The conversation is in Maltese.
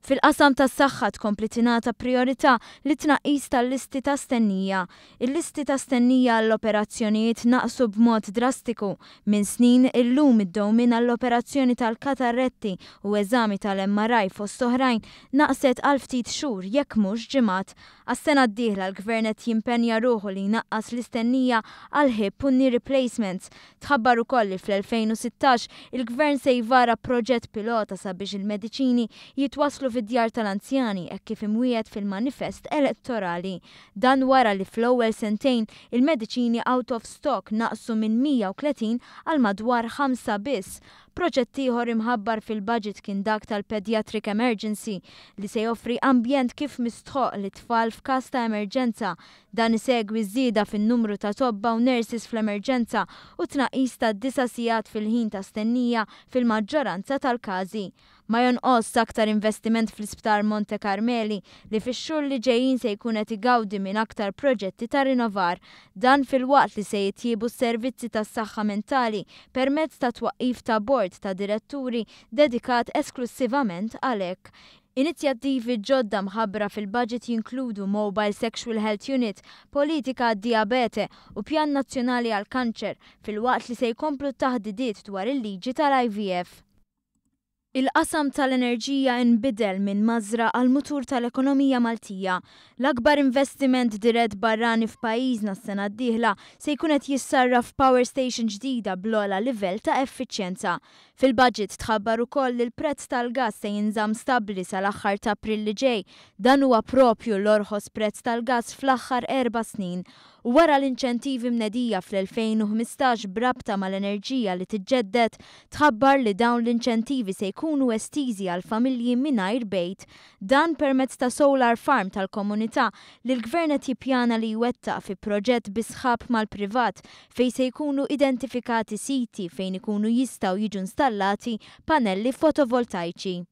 Fil-qasam tas-saħħa tkompli tingħata prijorità lit-tnaqqis tal-listi ta' stennija. Il-listi ta' stennija għall-operazzjonijiet naqsu b'mod drastiku. Minn snin illum id-dewmien għall-operazzjoni tal-katarretti u eżami tal-MRI fost oħrajn naqset għal ftit xhur jekk mhux ġimgħat. Għas-sena d-dieħla l-Gvern qed jimpenja ruħu li jnaqqas l-istennija għal hip u knee replacements. Tħabbar ukoll li fl-2016 il-Gvern se jvara proġett pilota sabiex il-mediċini jitwasslu fid-djar tal-anzjani hekk kif imwiegħed fil-manifest elettorali. Dan wara li fl-ewwel sentejn il-mediċini out of stock naqsu minn 130 għal madwar ħamsa biss. Proġett ieħor imħabbar fil-budget kien dak tal-Pediatric Emergency li se joffri ambjent kif mistħoqq lit-tfal f'każ ta' emerġenza. Dan isegwi żieda fin-numru ta' tobba u nurses fl-emerġenza u tnaqqis ta' disa' sigħat fil-ħin ta' stennija fil-maġġoranza tal-każi. Ma jonqosx aktar investiment fl-Isptar Monte Carmeli li fix-xhur li ġejjin se jkun qed igawdi minn aktar proġetti ta' rinnovar. Dan filwaqt li se jitjiebu s-servizzi tas-saħħa mentali permezz ta' twaqqif ta' bord ta' diretturi dedikat esklussivament għalhekk. Inizjattivi ġodda mħabbra fil-budget jinkludu Mobile Sexual Health Unit, politika għad-dijabete u pjan nazzjonali għall-kanċer filwaqt li se jkomplu t-taħdidiet dwar il-liġi tal-IVF. Il-qasam tal-enerġija inbidel minn mażra għal mutur tal-ekonomija Maltija. L-akbar investiment dirett barrani f'pajjiżna s-sena d-dieħla se jkun qed jissarraf f'power station ġdida bl-ogħla livell ta' effiċjenza. Fil-budget tħabbar ukoll li l-prezz tal-gass se jinżamm stabbli sal-aħħar ta' April li ġej. Dan huwa propju l-orħos prezz tal-gass fl-aħħar erba' snin. U wara l-inċentivi mnedija fl-2015 b'rabta mal-enerġija li tiġġedded, tħabbar li dawn l-inċentivi se jkunu estiżi għal familji mingħajr bejt. Dan permezz ta' solar farm tal-komunità li l-Gvern qed jippjana li jwettaq fi proġett bi sħab mal-privat fejn se jkunu identifikati siti fejn ikunu jistgħu jiġu installati panelli fotovoltajċi.